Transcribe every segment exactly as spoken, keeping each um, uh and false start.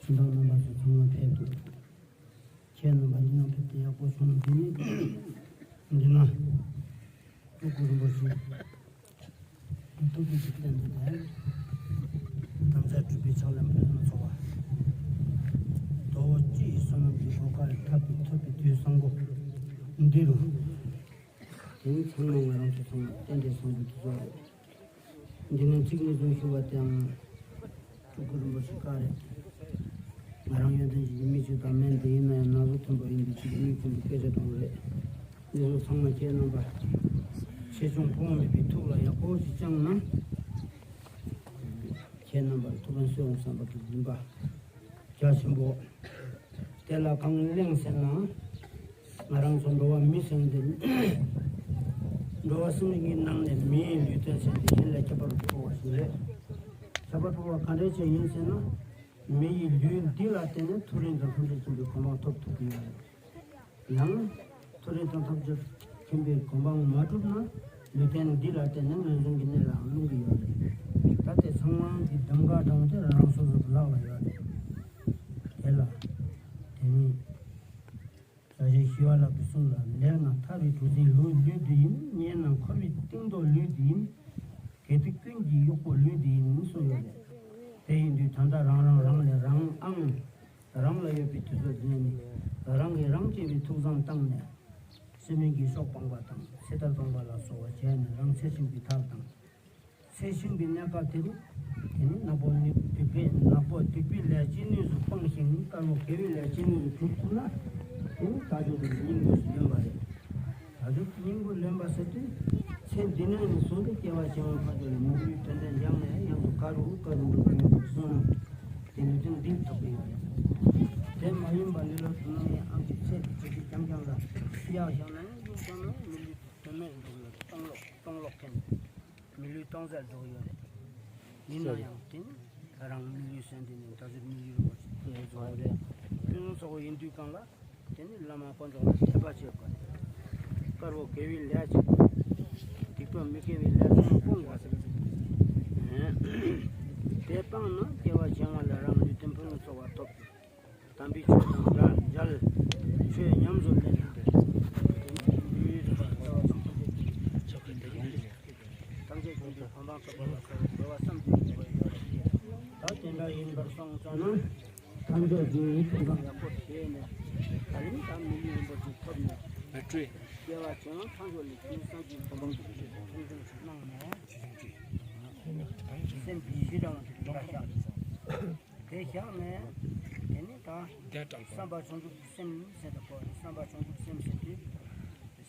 དོན་དག་རྣམ་པ་ཚོ་ཚང་མ་ཕེབས་འདུག་ཁྱེད་རྣམ་པ་འདི་ན་ཕེབས་ཏེ་ཡག་པོ་བྱུང་། འདི་ནི་འདི་ན་སྤྲུལ་སྐུ་རིན་པོ་ཆེ་ཐུགས་རྗེ་ཆེ་བསྟན་ཏེ་དམ་རྫས་སྤྲུལ་པའི་ཕྱག་ལེན་ཕུལ་ན་ཚོགས་པ། དོ་སྤྱི་ཡི་བསོད་ནམས་ཀྱི་གོ་སྐབས་ཐོབ་པའི་ཐོབ་པའི་དུས་བཟང་པོ་འདི་རུ། དེ་ནི་ཚང་མ་ང་རང་ཚོ་ཚང་མ་རྟེན་འབྲེལ་བཟང་པོ་དེ་ཚོ་རེད། འདི་ནས་ཚིག་གཉིས་གསུང་ཞུ་བ་དེའང་སྤྲུལ་སྐུ་རིན་པོ་ཆེ་བཀའ་རེད། ང་རང་ཡོན་ཏན་ཅན་གྱི་མི་ཅིག་དང་མིན། དེ་ཡིན་ན་ཡང་ན་ཟུག་མཐུན་པ་ཡིན་པའི་ཕྱིར་དངུལ་ཁུམ་པའི་སྐད་ཆ་དང་རེད། འདི་ཚོ་ཚང་མ་ཁྱེད་རྣམ་པ་ཆེ་ཆུང་ཕོ་མོ་མེད་པའི་ཐུགས་ལ་ཡག་པོ་ཞིག་བཅངས་ན། ཁྱེད་རྣམ་པར་ཐུགས་ཕན་གསོས་འོང་བསམ་པ་གི་འདུན་པ་རྒྱ་ཆེན་པོ། དེ་ལ་གང་གླེང་ཟེར་ན། ང་རང་ཚོ་འགྲོ་བ་མི་ཟེར་འདི། འགྲོ་བ་སེམས་ཅན་གྱི་ནང་ནས་མི་ཡི་ལུས་རྟེན་ཟེར་འདི་གཞན་ལས་ཁྱད་པར་དུ་འཕགས་པ་ཞིག་རེད། ཁྱད་པར་དུ་འཕགས་པ་ག་འདྲས་ཅིག་ཡིན་ཟེར་ན། མི་ཡི་ལུས་འདི་ལ་བརྟེན་ནས་མཐོ་རིས་དང་ཐམས་ཅད་མཁྱེན་པའི་གོ་འཕང་ཐོབ་ཐུབ་ཀྱི་ཡོད་རེད། ཡང་། མཐོ་རིས་དང་ཐམས་ཅད་མཁྱེན་པའི་གོ་འཕང་མ་བསྒྲུབས་ན། ལུས་རྟེན་འདི་ལ་བརྟེན་ནས་ངན་སོང་གི་གནས་ལའང་ལྷུང་གི་ཡོད་རེད། ད་དེ་ཚང་མ་གི་གདམ་ག་དང་དེ་རང་རང་སོ་སོ་གི་ལག་ལ་ཡོད་རེད། དེ་ལ། དེ་ནི། སྐྱབས་རྗེ་ཞི་བ་ལྷ་གི་གསུང་ལ། ལས་ངན་ཐར་པའི་གྲུ་གཟིངས་ལུས་ལུས་འདི་ཡིན། གཉེན་རྣམས་འཁོར་བའི་གཏིང་རྡོ་ལུས་འདི་ཡིན། དགེ་སྡིག་ཀུན་གྱི་གཡོག་པོ་ལུས་འདི་ཡིན་གསུངས་ཡོད་རེད། དེ་ཡིན་དུས་ད་ལྟ་རང་རང་རང་ལས་རང་ཨང་། རང་ལ་ཡོད་པའི་དུས་ཚོད་འདི་ནས་རང་གིས་རང་གཅེས་པའི་ཐུགས་བསམ་བཏང་ནས། སེམས་ཅན་གྱི་སྲོག་སྤངས་པ་དང་ཚེ་ཐར་སྤངས་པ་ལ་སོགས་པ་བྱས་ནས་རང་ཚེ་ཤིན་ཏུ་ཐར་དང་། ཚེ་ཤིན་ཏུ་གནས་སྐབས་དེ་རུ། དེ་ནི་ནག་པོ་ནི་སྡིག་པའི་ནག་པོ་སྡིག་པའི་ལས་ཅི་ནུས་སུ་སྤངས་ཤིང་དཀར་པོ་དགེ་བའི་ལས་ཅི་ནུས་སུ་སྒྲུབ་ཐུབ་ན། དེ་ནི་ད་ཆོས་དང་སྙིང་པོ་ཞིག་ལོན་པ་རེད། ད་ཆོས་སྙིང་པོ་ལོན་པ་ཟེར་དུས། ཚེ་འདི་ནས་ནི་བཟུང་སྟེ་སྐྱེ་བ་གཞན་དབང་ཕར་ཕྱོགས་ལ་མི་ལུས་དོན་ལྡན་ཡང་ནས་ཡང་དུ་དཀར་རུ་དཀར་རུ་འགྲོ་གི་ཡོད་པར་གསུངས། དེ་ནི་དོན་འདི་ཐོབ་ཀྱི་ཡོད་རེད། དེ་མ་ཡིན་པ་ལེ་ལོ་དུ་ནང་ནས་ཨང་ཀི་ཚད་ཀྱི་ཆེ་ཆེ་རྐྱང་རྐྱང་ལ་གཡག་བཞག་ན་ཡང་ཡུག་བཏང་ན་མི་ལུས་དོན་མེད་འགྲོ་གི་ཡོད་རེད། སྟོང་ལོག་སྟོང་ལོག་ཁེན། མི་ལུས་སྟོང་ཟད་འགྲོ་གི་ཡོད་རེད། ཡིན་ན་ཡང་དེ་ནི་རང་མི་ལུས་ཟེར་འདི་ནི་ད་གཟོད་མི་ལུས་རུ་བ་ཞིག་བཟོ་བ་རེད། ཕུན་སུམ་ཚོགས་པ་ཡིན་དུས་གང་ལ། དེ་ནི་བླ་མ་དཀོན་མཆོག་ལ་དད་པ་བྱེད་དགོས། དཀར་པོ་དགེ་བའི་ལས་བྱེད་དགོས། སྡིག་ཏོ་མི་དགེ་བའི་ལས་ཚང་མ་སྤོང་དགོས། དེ་སྤངས་ན་སྐྱེ་བ་གཞན་དབང་ལས་རང་ལུས་རྟེན་ཕུན་སུམ་ཚོགས་པ་ཐོབ། དམ་པའི་ཆོས་དང་མཇལ། ཆོས་ཉམས་སུ་ལེན། ཐམས་ཅད་མཁྱེན་པའི་གོ་འཕང་ཐོབ་པ་ལ་སོགས་པའི་འབྲེལ་བ་བསམ་གྱིས་མི་ཁྱབ་པ་ཡོད་རེད། ད་དེ་འདྲ་ཡིན་པར་སོང་ཙང་ན། ཐམས་ཅད་ཀྱིས་ཐུགས་བསམ་ཡག་པོ་བཞེས་ནས། ད་རིང་ད་མི་ལུས་རིན་པོ་ཆེ་ཐོབ་ནས། སྐྱེ་བ་བྱུང་ཐང་ཆོག་ལས་ཀྱི་སངས་རྒྱས་གོ་འཕང་གི་ཆེད་དུ་ཐུགས་འདུན་ཞིག་གནང་ནས། སེམས་ཀྱི་གཞི་འདྲ་བ་ཞིག་འདྲ་བཞག་དེ་བཞག་ནས། དེ་ནི་ད་བསམ་པ་བྱང་ཆུབ་ཀྱི་སེམས་ཟེར་དུ་གོ། བསམ་པ་བྱང་ཆུབ་སེམས་ཟེར་དུས།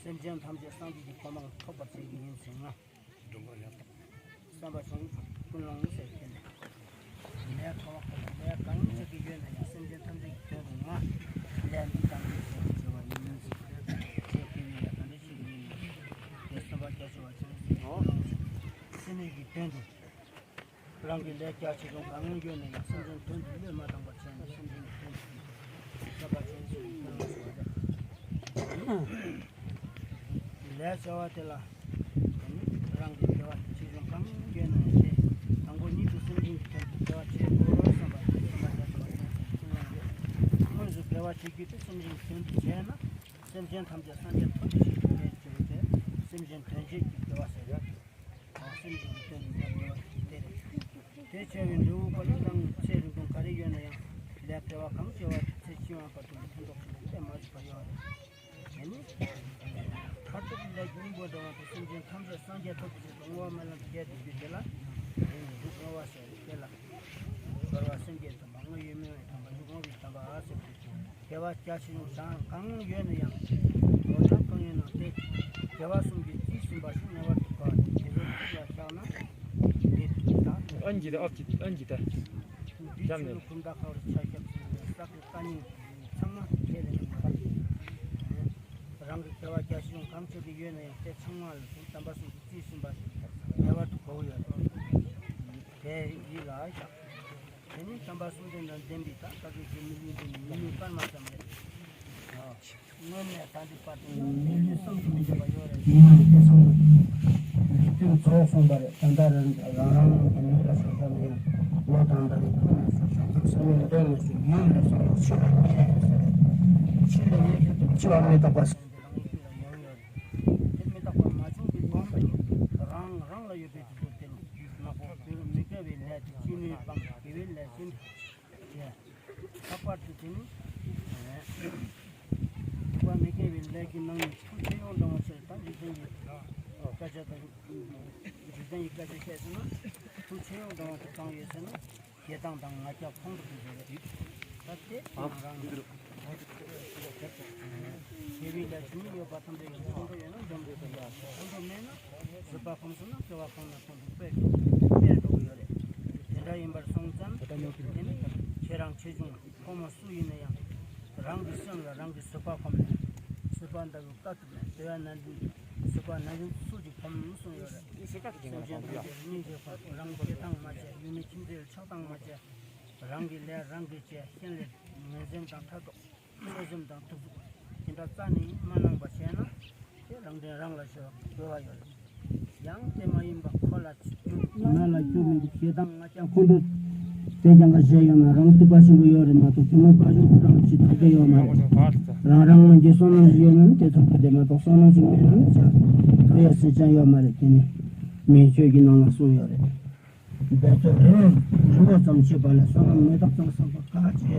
སེམས་ཅན་ཐམས་ཅད་སངས་རྒྱས་ཀྱི་གོ་འཕང་ཐོབ་པར་བྱེད་ཀྱི་ཡིན་ཟེར་ན། བསམ་པ་བྱང་ཆུབ་ཀུན་སློང་ཟེར་དེ་ནི། ལས་ཁ་བ་ཁ་ལ་ལས་གང་བྱེད་ཀྱི་ཡོད་ན་ཡང་སེམས་ཅན་ཐམས་ཅད་ཀྱི་དོན་དུ་ང་ལས་འདི་དང་འདི་ཟེར་བ་ཡིན་ཟེར་བྱེད་ཀྱི་ཡོད་ན་གང་འདྲ་བྱེད་ཀྱི་ཡིན་ན། དེ་བསམ་པ་རྒྱ་ཆེ་བ་བྱང་ཆུབ་ཀྱི་ཀུན་སློང་ཟེར། སེམས་ཉིད་ཀྱི་དོན་དུ། རང་གི་ལས་རྒྱ་ཆེ་ཆུང་གང་ཡོད་ན་ཡང་སེམས་ཅན་དོན་དུ་བློས་མ་བཏང་བར་བྱས་ནས་སེམས་ཅན་གྱི་དོན་དུ་བྱེད་པ་ཅན་ཞིག་ཡིན་པར་ཞུ་བ་རེད། ལས་བྱ་བ་དེ་ལ་རང་གི་དགེ་བ་ཆེ་ཆུང་གང་ཡོད་ན་ཡང་དེ་དང་པོ་ཉིད་དུ་སེམས་ཅན་གྱི་དོན་དུ་དགེ་བ་བྱེད་དགོས་བསམ་པ་དེ་སེམས་པ་རྒྱ་ཆེ་བ་ཅན་ཞིག་ཡོད། དངོས་སུ་དགེ་བ་བྱེད་རྒྱུ་དེ་སེམས་ཅན་གྱི་དོན་དུ་བྱས་ན་སེམས་ཅན་ཐམས་ཅད་སངས་རྒྱས་ཐོབ་པའི་ཕྱིར་དུ་གནས་བྱེད་པ་དེ་སེམས་ཅན་དོན་བྱེད་ཀྱི་དགེ་བ་ཟེར་ཡོད། སེམས་ཀྱི་དོན་དུ་དེ་རེད། དེ་བྱ་བའི་འབྲས་བུ་ཁོ་ན་དང་ཚེ་རིང་ཐུང་ག་རེ་ཡོད་ན་ཡང་ལས་དགེ་བ་གང་བྱས་པ་ཚེ་ཕྱི་མ་བར་དུ་ལ་ཕན་ཐོགས་ཆེན་པོ་དེ་མ་བྱུང་བ་ཡོད་རེད། དེ་ནི་མཐར་ཐུག་གི་ལས་ཀྱི་སྙིང་པོ་འདྲ་བ་དེ་སེམས་ཅན་ཐམས་ཅད་སངས་རྒྱས་ཐོབ་པའི་ཆེད་དུ་བསྔོ་བ་སྨོན་ལམ་བརྒྱད་དེ་རྒྱུ་དེ་ལ་དེ་ནི་བསྔོ་བ་ཟེར་རེད། དེ་ལ་གསོལ་བ་སེམས་བསྐྱེད་དམ་པ་བསྔོ་བའི་སྨོན་ལམ་དམ་པ་བསྔོ་བའི་དམ་པ་ཟེར་དུས། དགེ་བ་རྒྱ་ཆེ་ཆུང་གང་གང་ཡོད་ན་ཡང་ལོ་ཆང་གང་ཡོད་ན་སྟེ། དགེ་བ་གསུམ་གྱིས་རྩིས་ཟིན་པ་ཞིག་ཉེ་བར་དུ་གོ། དེ་ཚོ་གཅིག་ལ་བཞག་ན་འདི་དང་། ཨ་འགྱི་ད་ཨ་འགྱི་ད་ཨ་འགྱི་ད། འདི་ཆོས་ལུགས་ཀུན་བརྟགས་ཁ་བར་ཆ་ཁྱབ་ཀྱི་ས་ཁུལ་ཀ་ནི་ཚང་མ་ཁས་ལེན་ཡོང་བ་རེད། རང་གི་དགེ་བ་རྒྱ་ཆེ་ཆུང་གང་བྱེད་ཀྱི་ཡོད་ན་ཡང་དེ་ཚང་མ་ལ་དམ་པ་གསུམ་གྱིས་རྩིས་ཟིན་པ་ཞིག་ཉེ་བར་དུ་གོ་ཡོད། དེ་ཡིད་ལ་བཞག་དེ་ནས་བསམ་པ་གསུམ་ལྡན་དང་ལྡན་པའི་ད་ལྟ་གི་མི་ལུས་འདི་ནི་མི་ལུས་པར་མ་ཙམ་རེད། དངོས་གནས་ད་འདི་བར་དུ་ཡང་མི་ལུས་བསམ་དུ་མི་འཇོག་པ་ཡོད་རེད། ཉིན་མོ་དེ་སོང་ནས་ལུས་རྟེན་རྫོགས་སོང་བ་རེད། ད་ལྟ་རང་རང་རང་གི་མི་ལ་སོགས་པ་ནས་ལོ་དང་ཟླ་བའི་ཐོག་ནས་སོ་ཞོགས་ཚོགས་ས་བོན་འདོན་ནས་སུ་ཡུལ་ལ་སོང་བ་ཕྱི་ལ་མི་ལ་ཕྱི་ལ་མི་རྟག་པ་སོང་དེ་རང་ཡུལ་ལ་ཡོང་ཡོད་རེད། དེ་མི་རྟག་པ་མ་བྱུང་གི་དོན་དུ་རང་རང་ལ་ཡོད་པའི་དུས་ཚོད་དེ་ལ་ནག་པོ་དེ་རུ་མི་དགེ་བའི་ལས་དེ་ཅི་ནུས་སྤངས་དགེ་བའི་ལས་ཅི་ནུས། ལྷག་པར་དུ་དེ་ནི། སྡིག་པ་མི་དགེ་བའི་ལས་ཀྱི་ནང་ནས་ཐུགས་ཆེ་ཡོང་འདྲ་བ་ཆེར་དང་འཇིག་རྟེན་གྱི་སྐད་ཆ་དང་། འཇིག་རྟེན་གྱི་སྐད་ཆ་བཤད་ཟེར་ན། ཐུགས་ཆེ་ཡོང་འདྲ་བ་དེ་གང་ཡོད་ཟེར་ན། ཞེ་སྡང་དང་ང་རྒྱལ་ཁོང་ཁྲོ་དེ་ཚོ་རེད། ད་དེ་རང་རང་དགེ་བའི་ལས་ཅི་ནུས་ཡོད་པ་ཐམས་ཅད་ཡོད། ཁོང་ཁྲོ་ཡོད་ན་འཇོམས་རེད་པ་ཡ། ཁོང་ཁྲོ་མེད་ན་བཟོད་པ་ཁོམ་སོང་ན་སྐྱོ་བ་ཁོམ་ན་ཁོང་ཁྲོ་སྤེལ་འགྲོ་གི་ཡོད་རེད། དེ་འདྲ་ཡིན་པར་སོང་ཙང་དེ་ནི་ཁྱེད་རང་ཆེ་ཆུང་། ཕོ་མོ་སུ་ཡིན་ན་ཡང་། རང་གི་སེམས་ལ་རང་གི་བཟོད་པ་ཁོམ་ནས། བཟོད་པ་འདྲ་བོ་དཀའ་ཐུབ་ནས་དེ་བས་ན་འདི་བཟོད་པ་ན་འདི་སུ་གཅིག་ཁོམ་གསུངས་ཡོད་རེད། སེམས་ཅན་ཐམས་ཅད་སྙིང་རྗེ་ཁོམ། རང་སྐྱེ་སྟངས་མ་བྱས། ཡུལ་མི་ཁྱིམ་མཚེས་ཆགས་སྟངས་མ་བྱས། རང་གི་ལས་རང་གིས་བྱས། གཞན་ལ་ངན་སེམས་དང་ཕྲག་དོག་གནོད་སེམས་དང་གདུག་རྩུབ་དེ་འདྲ་རྩ་ནས་མ་གནང་བ་བྱས་ན། དེ་རང་དོན་རང་ལ་ཤོར་དགོས་པ་ཡོད་རེད། ཡང་དེ་མ་ཡིན་པ་ཁོ་ལ་ང་ལ་སྐྱོ་མི་འདུག་ཞེ་སྡང་ང་རྒྱལ་ཁོང་ཁྲོ་དེ་སྦྱང་ག་བྱས་ཡོད་ན་རང་སྡིག་པ་ཆེན་པོ་ཡོད་རེད་མ་གཏོགས་དེ་མོ་དཔལ་འབྱོར་ཁོ་རང་ཅི་ཐོབ་ཀྱི་ཡོད་མ་རེད། རང་རང་ངོས་ཀྱི་བསོད་ནམས་ཤིག་ཡོད་ན་ནི་དེ་ཐོབ་ཀྱི་རེད་མ་གཏོགས་བསོད་ནམས་ཤིག་མེད་ན་ནི་ཆ་ཐོབ་ཡ་སྲིད་ཅང་ཡོད་མ་རེད། དེ་ནི་མིའི་ཆོས་ཀྱི་ནང་ལ་གསུངས་ཡོད་རེད། འབད་རྩོལ་རེ་རེ་བ་ཙམ་བྱེད་པ་ལས་བསོད་ནམས་མེ་སྟག་ཙམ་བསགས་པ་དགའ་ཆེ།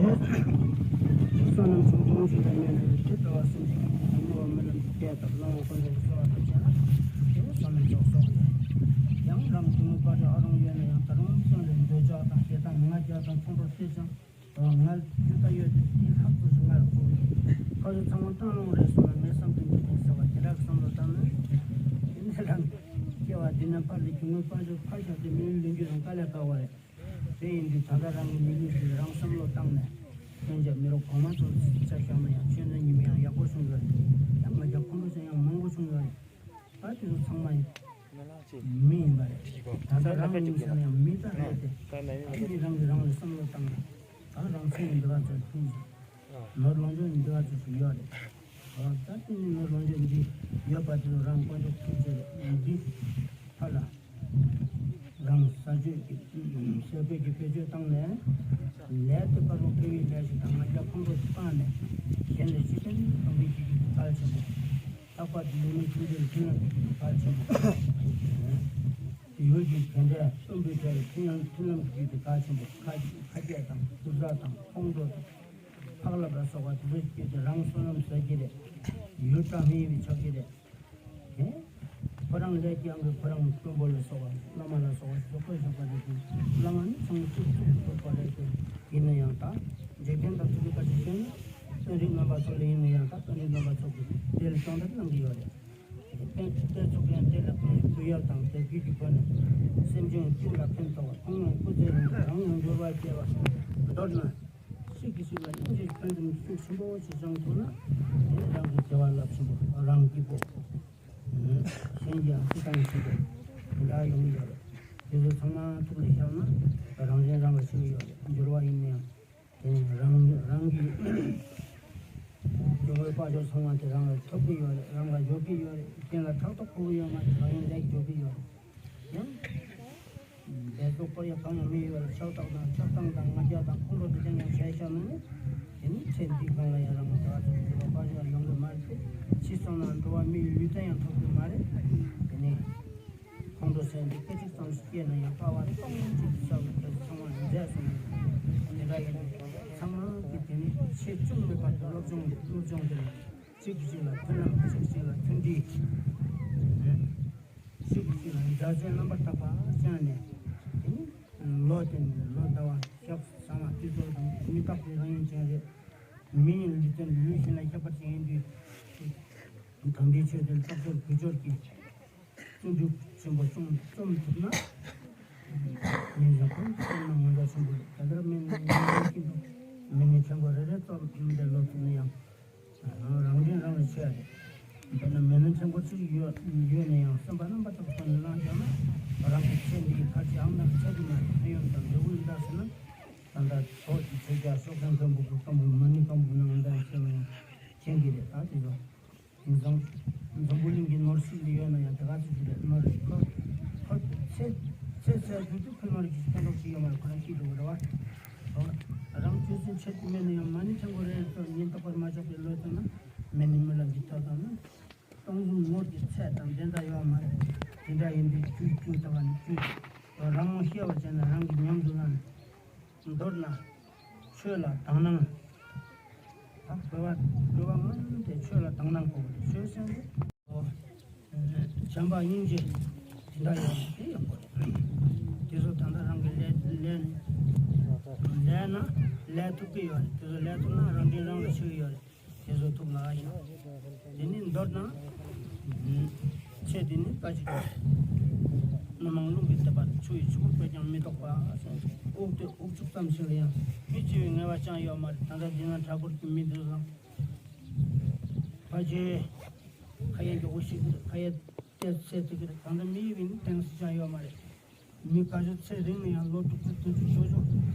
བསོད་ནམས་ཆུང་ཆུང་ཞིག་ལ་གནས་ནས་དེ་ལྟ་བ་སེམས་ཅན་གྱི་དོན་དུ་བསྔོ་བ་སྨོན་ལམ་གྱི་གཏེར་དང་བླང་བ་ཀུན་ཏུ་གསོལ་བ་དང་བཅས་ན་དེ་ནི་བསོད་ནམས་རྫོགས་སོ། ཡང་རང་དུ་མི་དཔའ་བྲལ་ཨ་རུང་ཡོད་ན་ཡང་ད་རུང་སེམས་ལ་འདོད་ཆགས་དང་ཞེ་སྡང་ང་རྒྱལ་དང་ཁོང་ཁྲོ་སེམས་ཅན། ང་རྒྱུ་ད་ཡོད་དེ་དེ་ལྷག་ཏུ་སུ་ང་ལ་གོ་བའི་ཁ་ཆུ་ཚང་མ་བཏང་ལོང་རེད་སོང་ན་ངའི་བསམ་དོན་འགྲུབ་ཀྱིན་ཟེར་བ་དེ་འདྲ་བསམ་བློ་བཏང་ན། དེ་ནས་རང་སྐྱེ་བ་འདི་ན་ཕར་ལ་རྒྱུ་དངོས་དཔལ་འབྱོར་ཕར་བཞག་སྟེ་མི་ལུས་ལོན་རྒྱུ་རང་དཀའ་ལས་ཁག་པ་རེད། དེ་ཡིན་དུས་ད་ལྟ་རང་གི་མི་ལུས་འདི་རང་བསམ་བློ་བཏང་ནས་ལྷན་རྒྱས་མི་རོ་གོང་མ་ཚོ་ཆ་བཞག་ན་ཡང་ཆོས་འདི་ཉི་མ་ཡང་ཡག་པོ་བྱུང་ཡོད་རེད། ཡང་ང་རྒྱལ་ཁོང་ཁྲོ་ཟེར་ཡང་མང་པོ་བྱུང་ཡོད་རེད། ད་དེ་ཚོ་ཚང་མ་ཡིན། མི་ཡིན་པ་རེད། ད་ལྟ་རང་ཡིན་ཟེར་ན་ཡང་མི་ད་རེད་དེ། ཨ་ནི་རང་གིས་རང་ལ་བསམ་བློ་བཏང་ན། ད་རང་ཚོ་ཡིན་འདི་ག་ཚོད་ཐུག་ནོར་ལོངས་སྤྱོད་ཡིན་འདི་ག་ཚོད་ཞིག་ཡོད་རེད། ད་དེ་ནི་ནོར་ལོངས་སྤྱོད་འདི་ཡོད་པ་དེ་ཚོ་རང་དཀོན་མཆོག་ཐུགས་རྗེ་རེད། འདི་ཕར་ལ་རང་ས་སྤྱོད་ཀྱི་ས་སྤོས་ཀྱི་བེད་སྤྱོད་བཏང་ནས་ལས་དེ་བར་དུ་དགེ་བའི་ལས་ཤིག་དང་ང་རྒྱལ་ཁོང་ཁྲོ་སྤངས་ནས་གཞན་ལ་ཅི་ཕན་གཏོང་བའི་ཀྱི་གལ་ཆེན་པོ། ལྷག་པར་དུ་ཡུལ་མི་ཁྱིམ་མཚེས་མཐུན་ལམ་གྱི་གལ་ཆེན་པོ། ཡུལ་གྱི་དེ་འདྲའི་གསོན་པོའི་གྲས་ལ་མཐུན་ཡང་མཐུན་ལམ་གྱི་གལ་ཆེན་པོ། ཁ་ཁ་སྐད་དང་རྡུལ་ཚ་དང་ཁོང་ཁྲོ་དང་ཕག་ལབ་ལ་སོགས་པ་དེ་ཚོ་སྐྱེས་ཏེ་རང་བསོད་ནམས་ཟད་ཀྱི་རེད། ཡུལ་བཀྲ་མི་ཡིན་པའི་ཆགས་ཀྱི་རེད། ཧེ། ཁོ་རང་ལས་ཀྱང་གི་ཁོ་རང་དཔོན་པོ་ལ་སོགས་པ་བླ་མ་ལ་སོགས་པ་ཞོགས་པ་ཞོགས་པ་རེད་དེ། བླ་མ་ནི་ཚང་མ་གཙུག་གཙུག་གི་གཙུག་པ་རེད་དེ། ཡིན་ན་ཡང་ད་འཇིག་རྟེན་དང་ཐུག་པའི་བཀའ་ཆད་བཤད་ན་དཔོན་རིགས་རྣམ་པ་ཚོ་ལ་ཡིན་ན་ཡང་ད་དཔོན་རིགས་རྣམ་པ་ཚོ་གི་དེ་ལ་སྦྱོང་བརྡར་གནང་གི་ཡོད་རེད། དཔོན་དེ་ཚོ་གིས་དེ་ལ་ཕན་གུས་ཡོད་དང་དད་གུས་ཀྱི་སྒོ་ནས་སེམས་ཅན་གཅིག་ལ་ཕན་ཐོགས་པ་ཁོང་ཡང་སྐུ་ཚེ་རིང་པོ་རང་ཡང་འབྱོར་བ་སྐྱེ་བ་མདོར་ན། གཅིག་གིས་གཅིག་ལ་སྙིང་རྗེ་ཕན་ཚུན་ཤུགས་ཆེན་པོ་ཞིག་སྦྱོང་ཐུབ་ན། དེ་རང་གི་བྱ་བ་རླབས་ཆེན་པོ་རང་སྐྱིད་པོ། གཞན་གྱི་ཡང་སྲིད་ཐང་ཆེན་པོ་དེ་འདྲ་ཡོང་གི་ཡོད་རེད། དེ་ཚོ་ཚང་མ་ཐུགས་ལ་བཞག་ན་རང་གཞན་རང་ལ་ཤེས་ཀྱི་ཡོད་རེད། འབྱོར་བ་ཡིན་ན་ཡང་དེ་ནི་རང་རང་གི་སྐྱེ་བོའི་དཔལ་འབྱོར་ཚང་མ་དེ་རང་ལ་ཐོབ་ཀྱི་ཡོད་རེད། རང་ལ་འབྱོར་གྱི་ཡོད་རེད། གཞན་ལ་ཕྲག་དོག་ཁུར་གྱི་ཡོད་མ་རེད། རང་ཡང་ལས་འབྱོར་གྱི་ཡོད་རེད། ཡང་འབད་རྩོལ་སྐོར་ཡ་གང་ཡང་མི་ཡོད་པར་ཆགས་སྡང་དང་ཆགས་སྡང་དང་ང་རྒྱལ་དང་ཁོང་ཁྲོ་དེ་ཅང་ཡང་བྱས་བཞག་ན་ནི། དེ་ནི་ཚེ་འདི་གང་ལ་ཡང་རང་ལ་དགའ་ཚོར་འགྱུར་བ་དཔལ་འབྱོར་ཡོང་གི་མ་རེད། ཕྱི་སོང་ན་འགྲོ་བ་མིའི་ལུས་རྟེན་ཡང་ཐོབ་ཀྱི་མ་རེད། དེ་ནི་ཁོང་ཁྲོ་ཟེར་འདི་སྐད་ཅིག་ཙམ་ཞིག་སྐྱེས་ན་ཡང་དཔའ་བ་རེ་སྟོང་གཅིག་ཏུ་ཚར་བའི་སྐད་ཚང་མ་མཛད་སོང་། དེ་འདྲ་ཡིན་ན་ཚང་མ་གིས་དེ་ནི་ཆེ་ཆུང་མེད་པར་དུ་སློབ་སྦྱོང་སློབ་སྦྱོང་དེ་ལ་གཅིག་གིས་གཅིག་ལ་མཐུན་ལམ། གཅིག་གིས་གཅིག་ལ་མཐུན་སྒྲིལ། གཅིག་གིས་གཅིག་ལ་མཛའ་བརྩེའི་རྣམ་པར་དག་པ་བཅངས་ནས། དེ་ནི་ལོ་དེ་ནི་ལོ་ཟླ་བ་ཞག་བཟང་བ་དུས་ཚོད་དང་མི་རྟག་པའི་རང་ཡུལ་ཅན་རེད། མི་ཡི་ལུས་རྟེན་ལུས་བཞིན་ལ་ཁྱད་པར་ཅན་ཡིན་དུས། དམ་པའི་ཆོས་དེ་ལ་བརྟག་དཔྱད་དགོས་སྐྱོར་གྱིས་བརྩོན་འགྲུས་ཆེན་པོ་བརྩོན་བརྩོན་ཐུབ་ན། ཉིན་ཞག་ཁོང་བསོད་ནམས་མངོན་པ་ཆེན་པོ་རེད། དེ་ལྟར་མི་ནི་མི་ནི་ཕྲན་བུ་རེ་རེ་ཙམ་འདི་ལོ་ཐུབ་ན་ཡང་། རང་འདྲེན་རང་ལ་ཆོས་རེད། དཔེར་ན་མི་ནི་ཕྲན་བུ་གཅིག་ཡོད་ཡོད་ན་ཡང་སེམས་པ་རྣམ་པར་དག་པ་ནས་བླངས་བཞག་ན། རང་གི་ཚེ་འདི་ཡི་ཁ་ཆེ་ཨ་མ་ལགས་ཚེ་གི་མ་ཕན་ཡོན་དང་འབྲས་བུ་ཡི་དག་ཟེར་ན། ད་ལྟ་ཚོགས་ཀྱི་ཆོས་རྒྱལ་སོགས་ཀྱང་སྐམ་པོ་གི་སྐམ་པོ་མ་ནི་སྐམ་པོ་ནང་ལྟར་ཁྱེར་ན་ཡང་། ཡིན་གྱི་རེད། ད་དེ་ཚོ་འཛམ་འཛམ་བུ་གླིང་གི་ནོར་སྲིད་ལ་ཡོད་ན་ཡང་དེ་ག་ཚོད་ཅིག་རེད། ནོར་རེད། ཁོ་ཁོ་ཚེ་ཚེ་ཚེ་དུས་དུས་ཁོ་ནོར་གྱི་ཕན་ཐོགས་ཅིག་ཡོད་མ་རེད། ཁོ་རང་ཤི་འགྲོ་གི་རེད་བ། རང་ཆོས་སྲིད་ཆེད་དུ་མེད་ན་ཡང་མ་ཎི་ཆེན་པོ་རེ་རེ་ཚོ་ཉིན་རྟག་པར་མ་ཆག་པའི་བློས་བཏང་ན་མེ་ནི་མི་ལ་འཇིགས་ཐག་བཏང་ན། སྟོང་གསུམ་ནོར་གྱི་ཚད་དང་དེ་འདྲ་ཡོད་མ་རེད། དེ་འདྲ་ཡིན་དུས་བཅུད་བཅུད་ལྟ་བ་ནི་བཅུད། རང་ངོ་ཤེས་པར་བྱས་ན་རང་གི་ཉམས་སུ་བླང་། མདོར་ན། ཆོས་ལ་དག་སྣང་། ད་འགྲོ་བ་འགྲོ་བ་ངོ་མ་དེ་ཆོས་ལ་དག་སྣང་དགོས་པ་དེ་ཆོས་སེམས་དེ། བྱམས་པ་སྙིང་རྗེ་དེ་འདྲ་ཡོད་པ་དེ་ཡག་པོ་རེད། དེ་ཚོ་ད་ལྟ་རང་གི་ལས་ལས་ལས་ན་ལས་ཐུབ་ཀྱི་ཡོད་རེད། དེ་ཚོ་ལས་ཐུབ་ན་རང་དྲིན་རང་ལ་ཆེ་གི་ཡོད་རེད། དེ་ཚོ་ཐུགས་ལ་ཡང་། དེ་ནི་མདོར་ན། ཚེ་འདི་ནི་ཀ་ཅིག་སྣ་མང་རླུང་གིས་བཏབ་པ། ཆུ་ཡི་ཆུ་བུར་བས་ཀྱང་མི་ལྡོག་པ། དབུགས་དེ་དབུགས་ཆུ་ཙམ་ཞིག་ལ་ཡང་མི་འཆི་བའི་ངལ་བ་ཅང་ཡོད་མ་རེད། ད་ལྟ་འདི་ན་གྲྭ་སྐོར་གྱི་མི་འདུག་ལ། ཕ་ཆེ། ཁ་ཡ་མགྱོགས་པོ་ཞིག་གི་རེད། ཁ་ཡ་ཏེ་ཚེ་ཐིག་གི་རེད། ད་ལྟ་མི་ཡི་བའི་ནི་དེང་སྲིད་ཅང་ཡོད་མ་རེད། མི་ཁ་ཤས་ཚེ་རིང་ན་ཡང་ལོ་དྲུག་ཅུ་བདུན་ཅུ་ཞོ་ཞོ།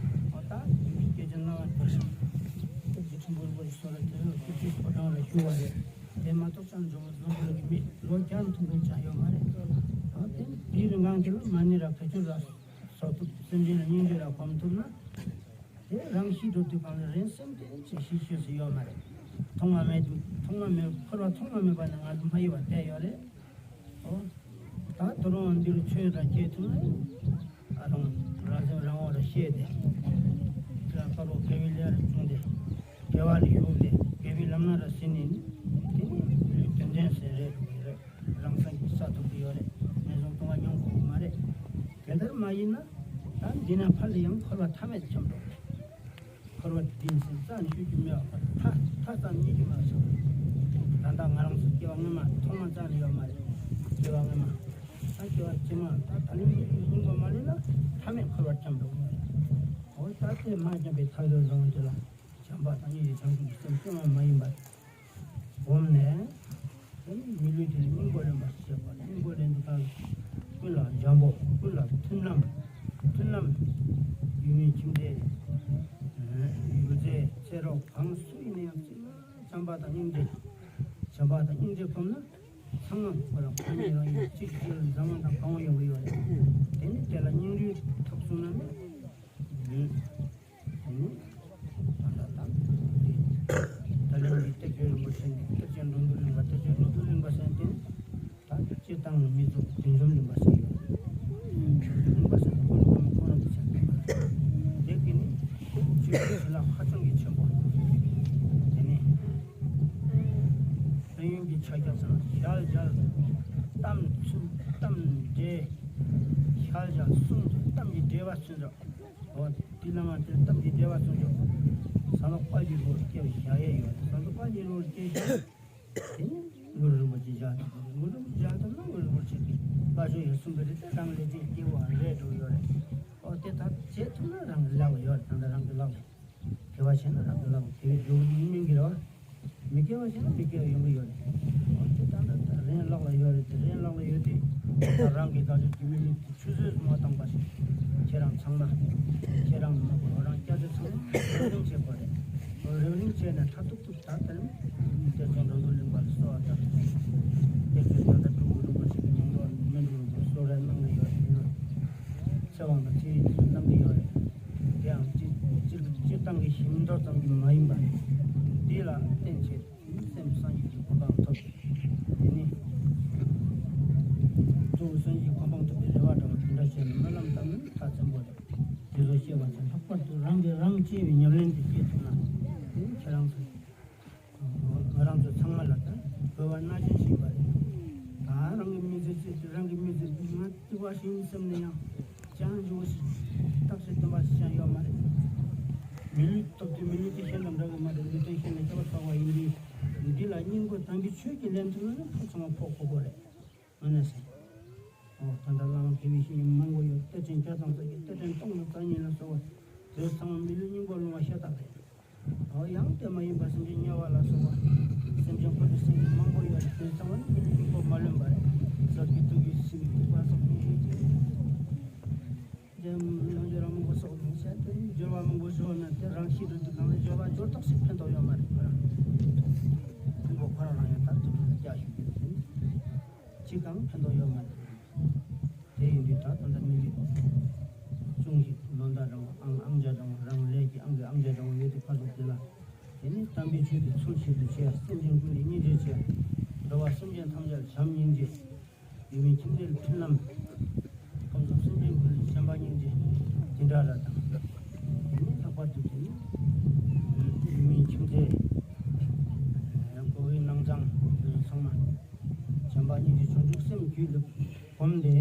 འོ་ད་ཡུལ་གྱི་སྐད་ཆ་སྣང་བ་འདུག་ཤིང་། སྐྱབས་རྗེ་ཁྲི་འབུར་བུ་ཡི་སོ་ར་དེ་ཚོ་སྐྱབས་རྗེ་ཕོ་བྲང་ལ་བཞུགས་པ་རེད། དེ་མ་གཏོགས་ཅང་འཇོག་བཟོ་བོ་གི་མི་ལོ་བརྒྱ་མཐོན་པོ་ཅང་ཡོད་མ་རེད། འོ་དེ་དེའི་རིང་གང་དེ་ལ་མ་ཎི་ར་བེད་སྤྱོད་ར་བཟོ་ཐུབ། སེམས་ཅན་ལ་སྙིང་རྗེ་ར་སྒོམ་ཐུབ་ན། དེ་རང་ཤི་འགྲོ་དུས་གང་ལ་རན་སེམས་ཏན་ཅིག་ཤི་ཤོས་སུ་ཡོད་མ་རེད། ཐོག་མ་མེད་དུས་ཐོག་མ་མེད་འཁོར་བ་ཐོག་མ་མེད་པ་ནས་ང་ཚོ་མ་ཡི་བ་བསྡད་ཡོད་རེད། ཨོ། ད་དུ་རུང་འདིར་ཆོས་དང་སྐྱེས་ཐུབ་ན། ཨ་རང་རང་སེམས་རང་དབང་ར་ཤེས་ཏེ། དེ་ལ་དཀར་པོ་དགེ་བའི་ལས་ར་བྱུང་སྟེ། དགེ་བ་ལ་ཞུགས་ཏེ་དགེ་བའི་ལམ་སྣ་ར་ཟིན་ནས་ནི། དེ་ནི་ལུས་དོན་ལྡན་ཟེར་རེད་རེད། རང་སངས་རྒྱས་ས་ཐོབ་ཀྱི་ཡོད་རེད། ངན་སོང་སྟོང་པ་མྱོང་དགོས་མ་རེད། དེ་ལྟར་མ་ཡིན་ན། ད་འདི་ནས་ཕར་ལ་ཡང་འཁོར་བ་མཐའ་མེད་འཁྱམས་འགྲོ་གི་རེད། འཁོར་བ་འདི་ནས་རྩ་ནས་ཤོད་རྒྱུ་མེད་པ། མཐའ་མཐའ་རྩ་རྙེད་རྒྱུ་མེད་པ་བྱུང་། ད་ལྟ་ང་རང་ཚོ་སྐྱེ་བ་སྔོན་མ་ཐོག་མ་རྩ་ནས་ཡོད་མ་རེད། སྐྱེ་བ་སྔོན་མ། ད་སྐྱེ་བ་ཕྱི་མ་ད་ད་ལོའི་སྙིང་པོ་མ་ལེན་ན་མཐའ་མེད་འཁོར་བར་འཁྱམས་འགྲོ་གི་རེད། འོ་ད་དེ་མ་འཁྱམས་པའི་ཐག་རིང་རང་དེ་ལ། བྱམས་པ་དང་སྙིང་རྗེ་བྱང་ཆུབ་ཀྱི་སེམས་བཅོས་མ་མ་ཡིན་པ་སྒོམ་ནས། དེ་ནི་མི་ལུས་དེ་ལ་སྙིང་པོ་ལེན་པ་ཞེས་པ། སྙིང་པོ་ལེན་དུས་སྐབས་ཀུན་ལ་བྱམས་པོ། ཀུན་ལ་མཐུན་ལམ། མཐུན་ལམ། ཡུལ་མི་ཁྱིམ་མཚེས། ཡོད་ཚད་ཚེ་རོགས་གང་སུ་ཡིན་ན་ཡང་ཚིག་ལ་བྱམས་པ་དང་སྙིང་རྗེ། བྱམས་པ་དང་སྙིང་རྗེ་སྒོམ་ན་ཚང་མ་ཁོ་རང་ཁོ་གཉིས་རང་ཡིན། གཅིག་གིས་གཅིག་ལ་མཛའ་བ་དང་དགའ་བ་ཡོང་གི་ཡོད་རེད། དེ་ནི་དེ་ལ་སྙིང་རུས་ཐོབ་སོང་ན་ནི། ཡིན། ད་ལྟ་དང་། ད་ལན་གྱི་གཏེར་ཆོས་རིན་པོ་ཆེ་འདི་གཏེར་ཆེན་འགྲོ་འདུལ་གླིང་པ། གཏེར་ཆེན་འགྲོ་འདུལ་གླིང་པ་ཟེར་དེ། ད་སྤྱིར་བཏང་ནི་མི་ཚོགས་བདུད་འཇོམས་གླིང་པ་ཟེར་ཡོད། འཇོམས་གླིང་པ་ཟེར་ནི་ཀུན་ཁོ་ན་ཁོ་ན་གི་ཆེན་པོ། དེ་གི་ནི་ཆོས་ཀྱི་བྱིན་རླབས་ཧ་ཅང་གི་ཆེན་པོ། དེ་ནི་ཕན་ཡོན་གྱི་ཕྱག་རྒྱ་ཚང་ཞལ་མཇལ། གཏམ་ཚུལ་གཏམ་འདྲེ། ཞལ་མཇལ་གསུང་ཚུལ་གཏམ་གྱི་འདྲེས་པ་ཚུན་ཚོད། འོ། དེ་ལ་མ་དེ་གཏམ་གྱི་འདྲེས་པ་ཚུན་ཆོད། ཟངས་མདོག་དཔལ་གྱི་རི་བོར་སྐྱེ་བའི་ཞལ་ཡས་ཡོད། ཟངས་མདོག་དཔལ་གྱི་རི་བོར་སྐྱེ་ཞིང་། དེ་ནི་གུ་རུ་རིན་པོ་ཆེ་མཇལ་ཐུབ། གུ་རུ་རིན་པོ་ཆེ་མཇལ་ཐུབ་ན་གུ་རུ་རིན་པོ་ཆེ་གི་བཀའ་ཆོས་ཡོད་གསུངས་པའི་རིགས་དེ་རང་ལས་ཅན་སྐྱེ་བོ་རེ་འགྲོ་ཡོད་རེད། འོ་དེ་ད་བྱེད་ཐུབ་ན་རང་གི་ལག་ལ་ཡོད་རེད། ད་ལྟ་རང་གི་ལག་ལ། དགེ་བ་བྱས་ན་རང་གི་ལག་ལ་དགེ་བའི་འབྲས་བུ་སྨིན་གྱི་རེད་བ། མི་དགེ་བ་བྱས་ན་མི་དགེ་བ་ཡོང་གི་ཡོད་རེད། འོ་དེ་ད་ལྟ་ད་རན་ལག་ལ་ཡོད་རེད། དེ་རན་ལག་ལ་ཡོད་དེ། ད་རང་གི་བཀའ་ཆོས་ཀྱི་མི་ལུས་ཆུད་ཟོས་སུ་མ་བཏང་པ་ཞིག་ཁྱེད་རང་ཚང་མ། ཁྱེད་རང་མ་གོ་རང་སྐྱ་སེར་ཚང་མ་རེ་རིམ་བྱེད་དགོས་རེད། རེ་རིམ་བྱས་ནས་མཐར་ཐུག་ཏུ་ད་ལྟ་ནི་གཏེར་ཆེན་འགྲོ་འདུལ་གླིང་པ་ལ་གསོལ་བ་བཏབ། གཏེར་ཆེན་ད་ལྟ་སྤྲུལ་སྐུ་རིན་པོ་ཆེ་གི་མྱིང་འདོགས་སྨིན་དྲུག་རིན་པོ་གསོལ་རས་གནང་གི་ཡོད་རེད། ཚེ་དབང་དང་ཚེ་ཡི་གནང་གི་ཡོད་རེད། དེའང་སྤྱིར་སྤྱིར་སྤྱིར་བཏང་གི་ཞིང་འདོར་ཙམ་གྱིས་མ་ཡིན་པར། འདི་ལ་བརྟེན་བྱས་སེམས་སངས་རྒྱས་ཀྱི་གོ་འཕང་ཐོབ། དེ་ནི་གཙོ་བོ་སངས་རྒྱས་ཀྱི་གོ་འཕང་ཐོབ་པའི་རེ་བ་འདྲ་བ་དེ་འདྲ་བྱས་ནས་སྨོན་ལམ་བཏབ་ན་ཐག་ཆེན་པོ་རེད། དེ་ཚོ་ཤེས་པ་ཚེ་ལྷག་པར་དུ་རང་གིས་རང་གཅེས་པའི་ཉམས་ལེན་དེ་སྐྱེས་ཐུབ་ན། དེ་ནི་ཁྱེད་རང་ཚོ། ང་རང་ཚོ་ཚང་མ་ལ་ད་དགོས་པ་སྣ་ཆེན་ཞིག་ཡོད་རེད། ད་རང་གི་མི་ཚེ་གཅིག་དེ་རང་གི་མི་ཚེ་འདི་ང་གཅིག་པ་ཞིག་ཡིན་བསམ་ན་ཡང་ཅང་འཇུ་བ་ཞིག་ཐབས་ཤེས་བདེན་པ་ཞིག་ཀྱང་ཡོད་མ་རེད། མི་ལུས་ཐོབ་དུས་མི་ལུས་དེ་གཞན་དང་འདྲ་གི་མ་རེད། ལུས་རྟེན་གཞན་ལ་སྐྱེ་བ་བསགས་པ་ཡིན་དུས་འདི་ལ་སྙིང་པོ་དམ་པའི་ཆོས་ཀྱི་ལན་ཐུབ་ན་ཕུང་ཚང་མ་ཕོག་དགོས་པ་རེད། ཨ་ནི་ཟེར། ཨོ་ད་ལྟ་བླ་མ་དགེ་བའི་བཤེས་གཉེན་མང་པོ་ཡོད། གཏེར་ཆེན་བརྒྱ་དང་རྩ་བརྒྱད་གཏེར་ཕྲན་སྟོང་དང་རྩ་གཉིས་ལ་སོགས་པ་དེ་ཚང་མ་མི་ལུས་སྙིང་པོ་ལོན་པ་ཤ་སྟག་རེད། ཨོ་ཡང་དེ་མ་ཡིན་པ་སེམས་ཅན་དམྱལ་བ་ལ་སོགས་པ་སེམས་ཅན་འཁོར་བའི་སེམས་ཅན་མང་པོ་ཡོད་རེད། དེ་ཚང་མ་ནི་མི་ལུས་སྙིང་པོ་མ་ལོན་པ་རེད། ཟབ་ཀྱི་ཐུགས་ཀྱི་སེམས་ཐུགས་པ་སོགས་ཀྱི་ཡིད་ཀྱི། རྣལ་འབྱོར་རང་མང་པོ་སོགས་ལ་བཤད་དེ་སྦྱོར་བ་མང་པོ་ཞུ་བ་མེད་དེ་རང་ཤི་རུ་དུ་གང་ལ་སྦྱོར་བ་སྦྱོར་ཐོག་ཞིག་ཕན་ཐོགས་ཡོད་མ་རེད་ཁོ་རང་། ཕན་ཐོགས་ཡོད་མ་རེད། དེ་ཡིན་དུས་ད་ད་ལྟ་མི་རིགས་ཅུང་ཞིག་ལོ་ཟླ་འདྲ་བོ་ཨང་ཨང་ཆ་འདྲ་བོ་རང་ལས་ཀྱི་ཨང་གི་ཨང་ཆ་འདྲ་བོ་ཡོད་དུས་ཁ་སོགས་དེ་ལ། དེ་ནི་དམ་པའི་ཆོས་ཀྱི་ཚུལ་བཞིན་དུ་བྱས། སེམས་ཅན་ཀུན་ལ་སྙིང་རྗེ་བྱས། འགྲོ་བ་སེམས་ཅན་ཐམས་ཅད་བྱམས་སྙིང་རྗེ། ཡུལ་མི་ཁྱིམ་མཚེས་མཐུན་ལམ། ཁམས་གསུམ་སེམས་ཅན་ཀུན་ལ་བྱམས་པ་སྙིང་རྗེ། དེ་འདྲ་ར་དང་། དེ་ནི་ལྷག་པར་དུ་དེ་ནི་ཡུལ་མི་ཁྱིམ་མཚེས། གོ་བའི་ནང་ཚང་དེ་ཚོ་ཚང་མ་བྱམས་པ་སྙིང་རྗེ་བྱང་ཆུབ་སེམས་རྒྱུད་ལ་སྒོམ་སྟེ།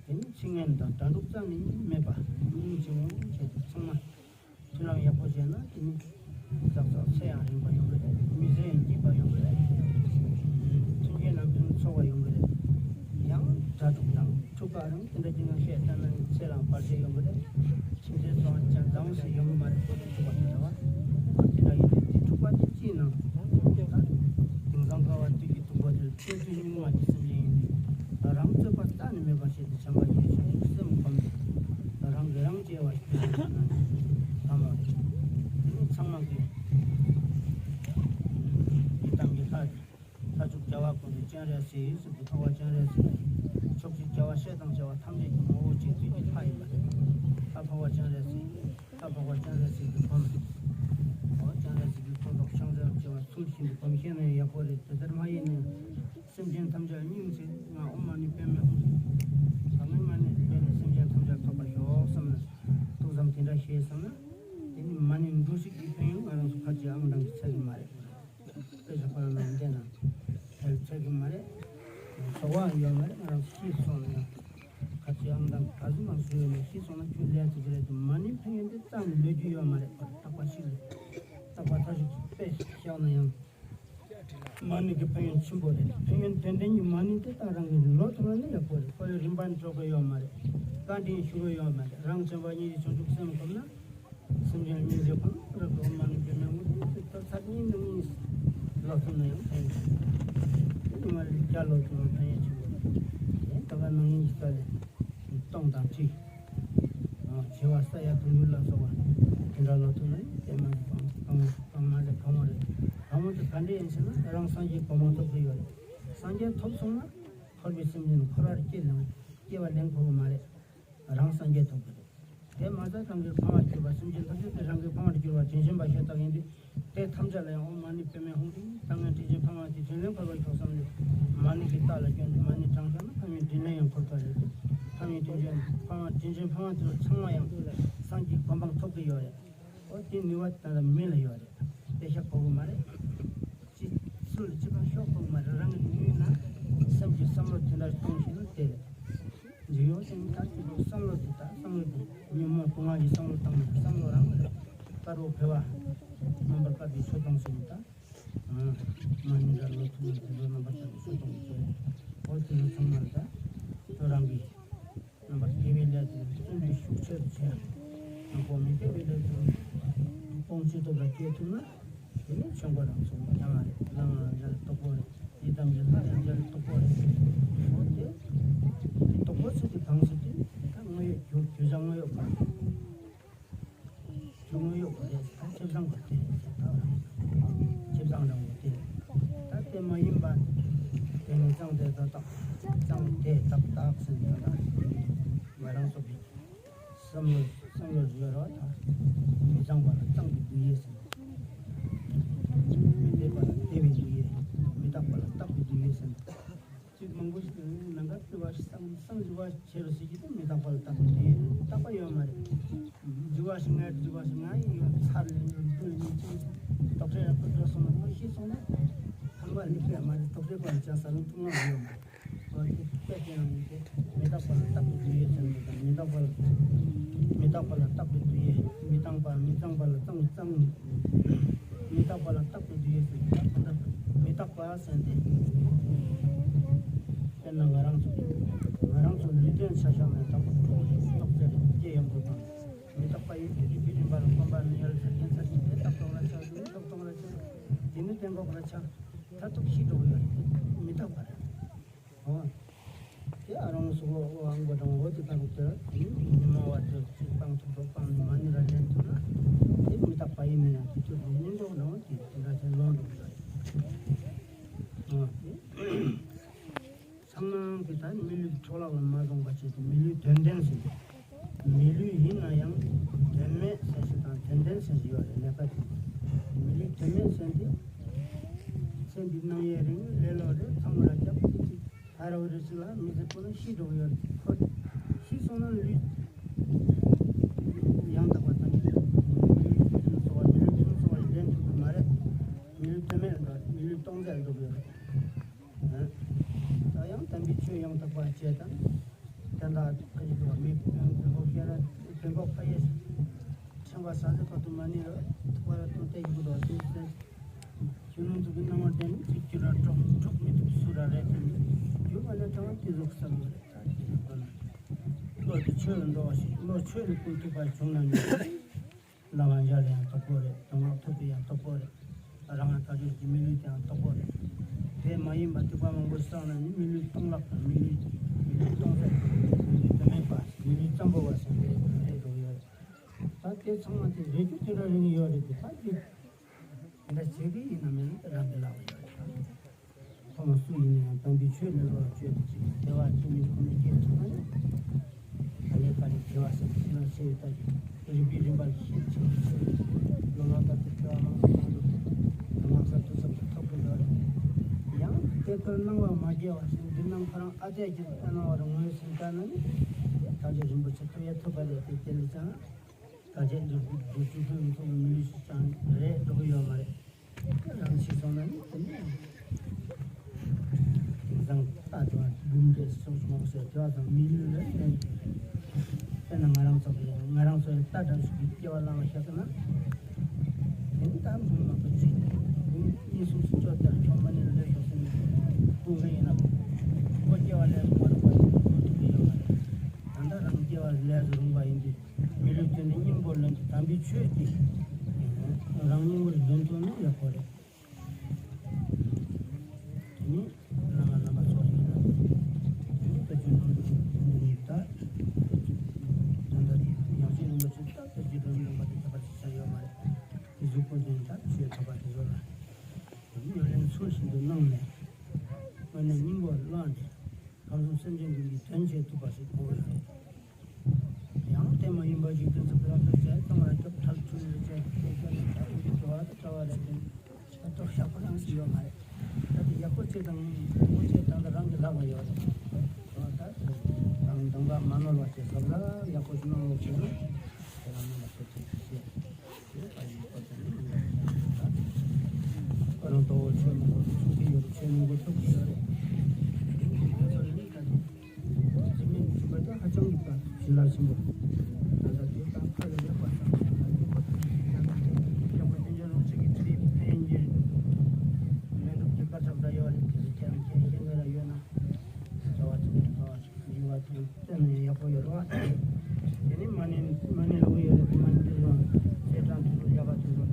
དེ་ནི་ཚིག་ངན་དང་དགྲ་འདུག་རྩ་ནས་མེད་པ་སྙིང་རྗེ་མོ་བྱས་ཏེ་ཚང་མ། མཐུན་ལམ་ཡག་པོ་བྱས་ན་དེ་ནི་ཙག་ཙག་ཚེ་ཡང་རིང་བ་ཡོང་གི་རེད། མི་ཚེ་ཡང་སྐྱིད་པ་ཡོང་གི་རེད། མཐུན་རྐྱེན་རྣམས་ཀྱང་ཚོགས་པ་ཡོང་གི་རེད། ཡང་དགྲ་འདུག་དང་འཁྲུག་པ་རང་དེ་འདྲ་ཅིག་ནང་བཤད་ལྟ་ན་ཚེ་རང་བར་ཆད་ཡོང་གི་རེད། ཁྱིམ་མཚེས་ཚོ་ཅང་གང་ཞིག་ཡོང་གི་མ་རེད། འཁྲུག་པ་དེ་འདྲ་བ་དེ་འདྲ་ཡིན་དུས་དེ་འཁྲུག་པ་དེ་ཅིའི་ནང་དེང་སང་དཀའ་བ་དུས་ཀྱི་སྡུག་པ་དེར་ཆོས་ཀྱི་སྙིགས་མ་གི་སེམས་ཅན་ཡིན་དུས། རང་རྩོད་པ་རྩ་ནས་མེད་པ་བྱས་ཏེ་བྱམས་པ་ཡིད་ཆེས་སེམས་སྒོམ་སྟེ། རང་གིས་རང་གཅེས་པ་ཞིག་བྱས་ན་དམ་པ་རེད། དེ་ནི་ཚང་མ་གིས་ཡི་དམ་གྱི་ལྷ་ལྷ་བཅུ་རྒྱལ་བ་ཀུན་གྱི་སྤྱན་རས་གཟིགས་ཟེར་དུས་འཕགས་པ་སྤྱན་རས་གཟིགས་ནི་ཕྱོགས་བཅུའི་རྒྱལ་བ་སྲས་དང་བཅས་པ་ཐམས་ཅད་ཀྱི་ངོ་བོ་གཅིག་བརྗོད་ཀྱི་ལྷ་ཡིན་པ་རེད། ད་འཕགས་པ་སྤྱན་རས་གཟིགས། ད་འཕགས་པ་སྤྱན་རས་གཟིགས་ཀྱི་སྒོམ། འོ་སྤྱན་རས་གཟིགས་ཀྱི་སྒོམ་དང་ཕྱག་འཚལ་བྱ་བ་ཚུལ་བཞིན་དུ་སྒོམ་ཤེས་ན་ཡག་པོ་རེད། དེ་ལྟར་མ་ཡིན་ན་སེམས་ཅན་ཐམས་ཅད་སྙིང་རྗེ་ང་ཨོཾ་མ་ཎི་པདྨེ་ཧཱུྃ། ད་ངས་མ་ཎི་པདྨེ་སེམས་ཅན་ཐམས་ཅད་ཐོབ་པར་ཤོག་བསམ་ན་ཏོག་ཙམ་དེ་འདྲ་ཤེས་བསམ་ན། དེ་ནི་མ་ཎི་འབྲུ་གཅིག་གི་ཕན་ཡོན་ང་རང་ཚོ་ཁ་ཅིག་ཨང་གྲངས་ཀྱིས་ཚར་གྱི་མ་རེད། དཔེ་ཆ་ཁོ་རང་ནང་བལྟས་ན་དེར་ཚར་གྱི་མ་རེད། ཚོར་བའང་ཡོད་མ་རེད། ང་རང་ཤི་སོང་ན་ཡང་ཁ་ཅིག་ཨང་དང་ག་ཚོད་མང་བཟོས་ཡོད་ན་ཤི་སོང་ན་ཁྱོད་ལས་ཐུབ་ཀྱི་རེད་དེ། མ་ཎིའི་ཕན་ཡོན་དེ་རྩ་ནས་ལོས་རྒྱུ་ཡོད་མ་རེད། རྟག་པ་ཞིག་རེད། རྟག་པ་ཐ་ཞིག་དཔེ་བཞག་ན་ཡང་མ་ཎི་གི་ཕན་ཡོན་ཆེན་པོ་རེད། ཕན་ཡོན་དོན་ལྡན་གྱི་མ་ཎི་དེ་དག་རང་གི་ལོ་ཐུབ་ན་ནི་ཡག་པོ་རེད། ཁོ་ཡི་རིན་པ་འཇོག་གི་ཡོད་མ་རེད། བཀའ་དྲིན་ཞུ་གི་ཡོད་མ་རེད། རང་བྱམས་པ་སྙིང་རྗེ་བྱང་ཆུབ་སེམས་སྒོམ་ན། སེམས་ཅན་སྙིང་རྗེ་ཁོ་ན་རབ་ཏུ་ཨོཾ་མ་ཎི་པདྨེ་ཧཱུྃ་ཏེ་ཚར་ཚར་གཉིས་ནང་གཉིས་ལོ་ཐུབ་ན་ཡང་ཕན་ཡོན་ཆེ། དེ་ནི་མ་རེད། བརྒྱ་ལོ་ཐུབ་ན་ཕན་ཡོན་ཆེ་བོ་རེད། ད་ག་ནང་ཡིན་གྱི་ས་ལས་སྟོང་དང་ཁྲི། བྱེ་བ་ས་ཡ་དུང་ཕྱུར་ལ་སོགས་པ་དེ་འདྲ་ལོ་ཐུབ་ན་ཡང་དེ་མ་རེད། གང་གང་མ་རེད། གང་མ་རེད། གང་མ་དེ་ག་འདྲ་ཡིན་ཟེར་ན་རང་སངས་རྒྱས་གོ་འཕང་ཐོབ་ཀྱི་ཡོད་རེད། སངས་རྒྱས་ཐོབ་སོང་ན་འཁོར་བའི་སེམས་ཅན་འཁོར་བར་སྐྱེ་ལེན་སྐྱེ་བ་ལེན་དགོས་ཀྱི་མ་རེད། རང་སངས་རྒྱས་ཐོབ་ཀྱི་རེད། དེ་མ་ཟད་རང་གི་ཕ་མར་གྱུར་པ་སེམས་ཅན་ཐམས་ཅད་དེ་རང་གི་ཕ་མར་གྱུར་པ་དྲིན་ཆེན་པ་ཤ་སྟག་ཡིན་དུས། དེ་ཐམས་ཅད་ལ་ཡང་ཨོཾ་མ་ཎི་པདྨེ་ཧཱུྃ་ཏེ་ད་ངས་དྲིན་ཆེན་ཕ་མ་དེ་དྲིན་ལན་འཁོར་བར་ཤོག་བསམ་ནས་མ་ཎི་གི་རྟགས་ལ་བསྐྱོན་ཏེ་མ་ཎི་བགྲངས་བཞག་ན་ཕ་མའི་དྲིན་ལན་ཡང་འཁོར་ཐབས་རེད། ཕ་མའི་དྲིན་ཆེན་ཕ་མ་དྲིན་ཆེན་ཕ་མ་དེ་ཚོ་ཚང་མ་ཡང་སངས་རྒྱས་གོ་འཕང་ཐོབ་ཀྱི་ཡོད་རེད། ཨོ་དེ་ནུས་པ་ད་ལྟ་མི་ལ་ཡོད་རེད། དེ་བཤད་དགོས་ཀྱི་མ་རེད། ཅི་སུ་ལ་ཅི་གང་ཤོག་དགོས་མ་རེད། རང་གི་ནུས་ན་སེམས་ཀྱི་བསམ་བློ་དེ་འདྲ་གཏོང་ཤེས་ན་དེ་རེད། འཇིགས་ཡོང་ཞིང་ད་ཅི་ལོ་བསམ་བློ་དེ་ད་བསམ་བློ་དེ་ཉོན་མོངས་སྡུག་བསྔལ་གྱི་བསམ་བློ་བཏང་ན་བསམ་བློ་རང་རེད། དཀར་པོ་འཕེལ་བ། རྣམ་པར་དཀར་པོའི་ཆོས་གཏོང་ཟེར་ནས་ད། མ་ཎི་འདྲ་ལོ་ཐུབ་ན་དེ་ཚོ་རྣམ་པར་དཀར་པོའི་ཆོས་གཏོང་ཟེར། འོ་དེ་ཚོ་ཚང་མ་རེད་ད། ཁྱོད་རང་གི་རྣམ་པར་དགེ་བའི་ལས་དེ་བརྩོན་འགྲུས་ཤུགས་ཆེ་རུ་བྱས། ཡང་སྒོམ་མི་དགེ་བའི་ལས་དེ་སྤོང་ཅི་ཐུབ་ལ་སྐྱེལ་ཐུབ་ན། དེ་ནས་ཆོས་འཁོར་རང་ཚོ་ཡང་རེད། ལམ་ཡང་མཇལ་སྟོབས་པོ་རེད། ཡི་དམ་གྱི་ལྷ་ཡང་མཇལ་སྟོབས་པོ་རེད། འོ་དེ་སྟོབས་པོ་ཚོ་དེ་གང་ཟེར་དུས་ད་དངོས་ཡོད་རྒྱུ་རྒྱུ་ཆ་དངོས་ཡོད་པ། རྒྱུ་དངོས་ཡོད་པ་རེད། ད་ཁེ་བཟང་པ་དེ་ད་ཁེ་བཟང་རང་པོ་དེ་ད་དེ་མ་ཡིན་པ་དེ་ནི་གཙང་དེ་ད་ཏག་གཙང་དེ་ཏག་ཏག་ཟེར་ན་ད་ང་རང་ཚོ་གི་བསམ་བློ་བསམ་བློ་ཡོད་རོགས་ད་མི་གཙང་བ་ལ་གཙང་གི་འདུ་ཡས་ཟེར། མི་བདེ་བ་ལ་བདེ་བའི་འདུ་ཡས། མི་རྟག་པ་ལ་རྟག་པའི་འདུ་ཡས་ཟེར། ཚིག་མང་པོ་ཞིག་ནང་ཀ་བརྩི་བ་ཞིག་བསམ་བསམ་བརྗོད་པ་བྱེད་རོགས་ཟེར་གྱི་དེ་མི་རྟག་པ་ལ་རྟག་པའི་འདུ་ཡས་རྟག་པ་ཡོད་མ་རེད། འདུ་བ་ཞིག་ངའི་འདུ་བ་ཞིག་ང་ཡི་ཡོད་ཚར་ལས་ཡོད་འདུ་ཡི་ཅིང་རྟོག་བྲལ་ཡག་པོ་འགྲོ་སོང་ན་ཁོ་ཤི་སོང་ན་ཁང་པ་ལེགས་པ་མ་རེད། རྟོག་བྲལ་པ་ལ་ཅང་ས་ལུང་ཐུང་ངམ་ཡོད་མ་རེད། ཨོ་དེ་དཔེ་དེ་ཡང་ཡིན་ཏེ། མི་རྟག་པ་ལ་རྟག་པའི་འདུ་ཡས་ཟེར་ནས་དང་མི་རྟག་པ་ལ་མི་རྟག་པ་ལ་རྟག་པའི་འདུ་ཡས། མི་གཙང་བ་མི་གཙང་བ་ལ་གཙང་གཙང་། མི་རྟག་པ་ལ་རྟག་པའི་འདུ་ཡས་ཟེར་ནས་ད་ཁོ་འདྲ་མི་རྟག་པ་ཟེར་ཏེ། དཔེར་ན་ང་རང་ཚོ་ང་རང་ཚོ་ལུས་རྟེན་ཆ་བཞག་ནས་དང་པོ་གྲོགས་ཀྱི་རྟོག་བཅས་སྐྱེ་ཡོང་དགོས་དང་། མི་རྟག་པ་ཡིན་དུས་རིགས་པའི་རིམ་པ་ལ་སྤངས་པ་ནི་ཡར་ཚར་གྱིན་ཚར་གྱིན་དེ་རྟག་གཏོང་ར་ཆགས་དུས་རྟག་གཏོང་ར་ཆགས། དེ་ནི་གཏན་འགོག་ར་ཆགས། མཐར་ཐུག་ཤི་འགྲོ་གི་ཡོད་རེད། མི་རྟག་པ་རེད། འོ། དེ་ཨ་རང་སུ་འོ་འོ་ཨང་གོ་དང་འོ་དེ་ལྟ་བུ་དེ་ཉོན་མོངས་པ་དེ་ཅིག་སྤང་ཐུབ་འགྲོ་སྤང་ནས་མ་ཎི་ར་ལེན་ཐུབ་ན་དེ་མི་རྟག་པ་ཡིན་ན་ཡང་དེ་ཚོ་དང་ཉེན་འགྲོ་ནང་དེ་དེ་འདྲ་ཅན་ལོང་འགྲོ་གི་རེད། འོ་དེ་ཚང་མ་ ད་མི་ལུས་འཕྲོ་བརླག་ལ་མ་སོང་བ་བྱས་ཏེ་མི་ལུས་དོན་ལྡན་ཟེར་ཏེ། མི་ལུས་ཡིན་ན་ཡང་དོན་མེད་ཟེར་ཞིག་དང་དོན་ལྡན་ཟེར་ཞིག་ཡོད་རེད། ནད་པ་དེ་མི་ལུས་དོན་མེད་ཟེར་ཏེ། ཚེ་འདི་གནང་ཡས་རིང་ལས་ལོག་རེད། ཚང་མ་ལ་རྒྱབ་ཅིག་ཧ་ར་བ་རེ་ཞིག་ལ་མི་ཚེ་ཁོ་ན་ཤི་འགྲོ་གི་ཡོད་རེད། ཁོ་ཤི་སོང་ན་ལུས་ཡང་དག་པ་དང་། མི་ལུས་དོན་སོགས་པ་མི་ལུས་དོན་སོགས་པ་ལེན་ཐུབ་ཀྱི་མ་རེད། མི་ལུས་དོན་མེད་འགྲོ་རེད། མི་ལུས་སྟོང་ཟད་འགྲོ་གི་ཡོད་རེད། ད་ཡང་དམ་པའི་ཆོས་ཡང་དག་པ་བྱས་དང་། དེ་འདྲ་ཕ་ཡི་འགྲོ་བ་མི་བོན་པོ་ཁྱེད་ར་བོན་པོ་ཕ་ཡི་ཕྲེང་བ་ས་ཆ་ཁ་ཐུག་མ་ནི་ར་ཐུག་པ་ར་ཐུག་ཏེ་ཡི་གུ་ར་ཏུ་ཏེ། ཁྱོད་རང་ཚོ་གི་སྣང་བ་དེ་ནི་ཅིག་ཅིག་ར་གྲོགས་གྲོགས་མི་ཐུབ་སུ་ར་རེད་དེ་ནི་རྒྱུ་མ་ལ་གྲང་བ་དེ་ཟུག་བསམ་བློ་རེད། ད་ཅི་ལ་གོ་ན་བློ་དེ་ཆོས་ལ་འགྲོ་བ་ཞིག་བློ་ཆོས་ལ་བསྐུལ་ཐུབ་པ་བྱུང་ན་ནི། བླ་མ་མཇལ་ཡང་དོག་པོ་རེད། གདམས་ངག་ཐོབ་པའི་ཡང་དོག་པོ་རེད། རང་ང་དག་སྦྱོར་གྱི་མི་ལུས་དེ་ཡང་དོག་པོ་རེད། དེ་མ་ཡིན་པ་སྡིག་པ་མང་པོ་བསགས་ན་ནི་མི་ལུས་སྟོང་བརླག་དང་མི་ལུས་མི་ལུས་སྟོང་ཟད། མི་ལུས་དོན་མེད་པ། མི་ལུས་ཙམ་པོ་བ་ཟེར་ནས་རེད་འགྲོ་ཡོད་རེད། ད་དེ་ཚང་མ་དེ་རེ་རྒྱུ་དེ་འདྲ་རིང་ཡོད་རེད་དེ། ད་དེ་འདྲ་བྱེད་ཀྱི་ཡིན་ན་མིན་ན་རང་གི་ལག་ལ་ཡོད་རེད། ཁོ་མ་སུ་ཡིན་ན་ཡང་དམ་པའི་ཆོས་ལ་བློ་ལ་བཅོལ་ཏེ་ཅིག་བདེ་བ་ཅི་མིན་ཁོ་ནས་སྐྱེས་ཐུབ་ན་ནི། ག་ལེ་ག་ལེ་དགེ་བ་ཟེར་ཏེ་ཅི་ལ་ཆེ་ཡོད་ལྟ་ཅིག་རིམ་པས་རིམ་པར་ཤེས་ཆེ་ཆེ་ལོ་ལོ་ལྟར་དུ་དགེ་བ་མང་དུ་མང་དུ་དམག་ས་དུ་ཚབ་ཏུ་ཐོབ་དགོས་ལ། ཡང་དེ་ལྟར་སྣང་བ་མ་སྐྱེ་བ་ཞིག་འདི་རྣམས་ཁོ་རང་ཨ་ཙེ་གྱི་སྣང་བར་ངོས་ཟིན་ལྟ་ན་ནི། ཐམས་ཅད་རིན་པོ་ཆེ་ཐོབ་ཡ་ཐོབ་པ་རེད་དེ། དེ་ལས་ཀྱང་ད་ཅི་འདུག་འདུག་ཅུང་ཐུང་ཐུང་མི་ལུས་ཤིག་ཀྱང་རེད་འགྲོ་གི་ཡོད་མ་རེད། རང་ཤི་སོང་ན་ནི་དེ་ནི་དེང་སང་ལྟ་དུས་འབུམ་སྡེ་སོགས་མང་ཟེར་དེ་བ་དང་མི་ལུས་ལ་ལན། དཔེར་ན་ང་རང་ཚོ་གི་ང་རང་ཚོའི་ལྟ་གྲངས་ཤིག་གི་སྐྱེ་བ་བླངས་བཞག་ན། དེ་ནི་ད་འབུམ་མང་པོ་ཅིག་འབུམ་གཉིས་གསུམ་སུ་ཅོག་ལྟར་ཁྱོང་མ་ནི་ལོས་ཤོག་ཟེར་ནས་སྐུ་ངལ་ཡིན་ན། ཁོ་སྐྱེ་བ་ལས་སུ་མ་རུང་བ་ཡིན་ན་ཁོ་ཐུག་གི་ཡོད་མ་རེད། ད་ལྟ་རང་སྐྱེ་བ་ལས་སུ་རུང་བ་ཡིན་དུས། མི་ལུས་དོན་ནི་སྙིང་པོར་ལོན་ཏེ་དམ་པའི་ཆོས་ཀྱིས་རང་སྙིང་པོར་ལོན་ཐུབ་ན་ཡག་པོ་རེད། དེ་ནི་བླ་མ་རྣམ་པ་ཚོ་ཡིན་ན། དེ་ནི་བཀའ་བརྒྱུད་ནང་དུ་ད་ད་ལྟ་ཡང་ཤེས་རིན་པོ་ཆེ་ད་བཀའ་བརྒྱུད་ནང་དུ་ལུང་པ་དེ་ཁྱད་པར་ཞིག་ཆགས་ཡོད་མ་རེད། དེ་གཟུགས་པོ་དེ་ད་ཆོས་ཐོབ་པ་དེ་ཚོ་ལ་ཉམས་ལེན་ཚུལ་བཞིན་དུ་གནང་ནས་དངོས་གནས་སྙིང་པོར་བླངས་ཏེ། ཁམས་གསུམ་སེམས་ཅན་ཀུན་གྱི་དོན་བྱེད་ཐུབ་པ་ཞིག་དགོས་ཡོད། ཡང་དེ་མ་ཡིན་པ་ཞིག་ཏུ་ཚུགས་རབ་ཏུ་བྱས་གཏོང་བ་སྐྱོབ་ཐབས་ཚུལ་ལུས་བྱས་ཏེ་བྱས་ནས་ད་འོ་དེ་འགྲོ་བ་དང་འདྲ་བ་རེད་དེ། ད་ཏོག་ཡག་པོ་རང་ཞིག་ཡོད་མ་རེད། ད་དེ་ཡག་པོ་བྱེད་དང་ཡག་པོ་བྱེད་དང་ད་རང་གི་ལག་ལ་ཡོད་རེད། ད་ད་དང་གདམས་པ་མ་ནོར་བ་བྱེད་ཐབས་ལ་ཡག་པོ་ཞིག་གནང་རོགས་བྱས་ན་དེ་རང་མིན་ལ་ཐུབ་ཐུབ་ཞིག་བྱེད། ཁོ་རང་ལྟ་བུ་ཆོས་མང་པོ་ཐུགས་ཀྱི་ཡོད་རེད། ཆོས་མང་པོ་ཐུགས་ཀྱི་ཡོད་རེད། དེ་ཚོ་ནི་ད་དུང་རྩིས་མེད་ཀྱི་ཞུམ་པ་དེ་ཧ་ཅང་གི་ད་ཞི་ལྷག་ཆེན་པོ། ད་ལྟ་དེ་དང་ཁ་ལ་ཡོད་པ་དང་ད་ལྟ་ཡོད་པ་དང་ཡང་ན་དེ་ཡང་པ་ཨེ་འཇོན་རོགས་ཆེ་གི་ཁྲིད་ཕན་གྱི་མེ་འདུག་གི་དཀར་ཆག་འདྲ་ཡོད་རེད། དེ་ཚོ་ཁྱེད་རང་མཁྱེན་མཁྱེན་གི་ར་ཡོད་ན་བྱ་བ་ཐུབ་བྱ་བ་ཞིག་འགྱུར་བ་ཐུབ་བསྟན་ནས་ཡག་པོ་ཡོད་རེད་བ། དེ་ནི་མ་ཎི་མ་ཎི་ལུགས་ཡོད་རེད། མ་ཎི་དེ་ཚོ་ཚེས་གྲངས་དེ་ཚོ་ཡག་པ་དེ་ཚོ་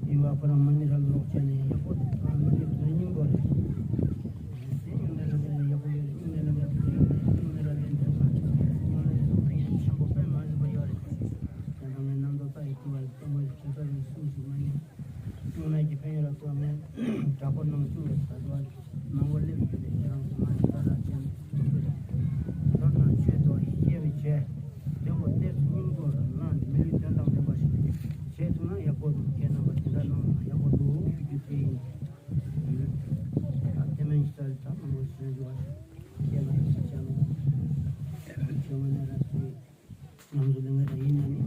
ཡིན་བ་ཁོ་རང་མ་ཎི་ར་ལོག་བྱས་ནས་ཡག་པོ་མ་ཎི་དོན་སྙིང་པོ་རེད། དེ་སྙིང་ནས་ལུགས་ཡག་པོ་ཡོད་རེད། སྙིང་ནས་ལུགས་ཡག་པོ་ཡོད་རེད། སྙིང་ནས་ར་ལེན་དེ་ཚོ་མ་ཎི་ཚོ་ཕན་ཡོན་ཆེན་པོ་དཔེ་མ་ཟད་པ་ཡོད་རེད། དེ་དང་ངའི་རྣམ་རྟོག་ལྟ་ཡི་ལྟུང་བ་ལྟུང་བ་ཞིག་དེ་ཚོ་ཡིན་གསུངས་ཤིག་མ་ཡིན། སྔོན་མའི་གི་ཕན་ཡོན་ལ་ཐུག་ནས་དྲག་པོ་གནང་བཅུག་རེད། ད་དུང་ནང་པ་སླེབས་ཡོད་རེད། ཁྱེད་རང་ཚོ་མ་ཡི་ད་ར་ཅན་ཐུག་རེད། མདོར་ན་ཆོས་ཐོག་ཡི་སྐྱེ་བའི་བྱས་དེ་འོ་གནས་སུ་སྙིང་པོ་ལ་ལངས་ནས་མི་ལུས་དོན་དང་ལྡན་པ་ཞིག་བྱེད་ཐུབ་ན་ཡག་པོ་འདུག་ཁྱེད་རྣམ་པ་དེ་འདྲ་གནང་ན་ཡག་པོ་འདུག་ཞུ་རྒྱུ་དེ་ཡིན། ད་དེ་མིན་ཞིག་ད་རེད། ད་མང་པོ་ཞིག་འགྲོ་བ་ཁྱེད་ལ་ཡིན་ཞིག་བྱ་མི་དགོས། ཁྱེད་ངོ་ནས་ར་དེ། ང་ཚོ་ལས་ངན་རང་ཡིན་ན་ནི།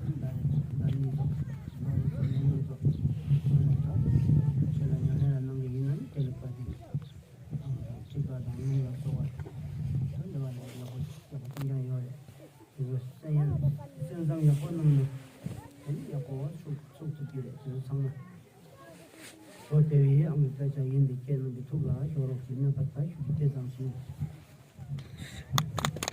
ད་ད་ནི་ད་ནི་ད་ནི་ད་ཆོས་ལ་ཉམས་ལེན་རང་གནང་གི་ཡིན་ན་ནི་དེ་ལ་བཀའ་དྲིན་དང་ཁྲིད་པ་དང་སྙིང་ལ་སོགས་པ་ད་ལེ་བ་ལ་ཡག་པོ་ཡག་པོ་གཏོང་རྐྱང་ཡོད་རེད། དེ་ཚོ་སེམས་ཡང་སེམས་ཙམ་ཡག་པོ་གནང་ན་དེ་ནི་ཡག་པོ་ཚུགས་ཚུགས་ཐུབ་ཀྱི་རེད། དེ་ཚོ་ཚང་མ། ལོ་དེ་བའི་ཨང་གི་སྐད་ཆ་ཡིན་འདི་ཁྱེད་རྣམ་པའི་ཐུགས་ལ་ཞོག་རོགས་ཀྱི་གནོད་པ་ད་ཞུ་རྒྱུ་དེ་ཙམ་ཞིག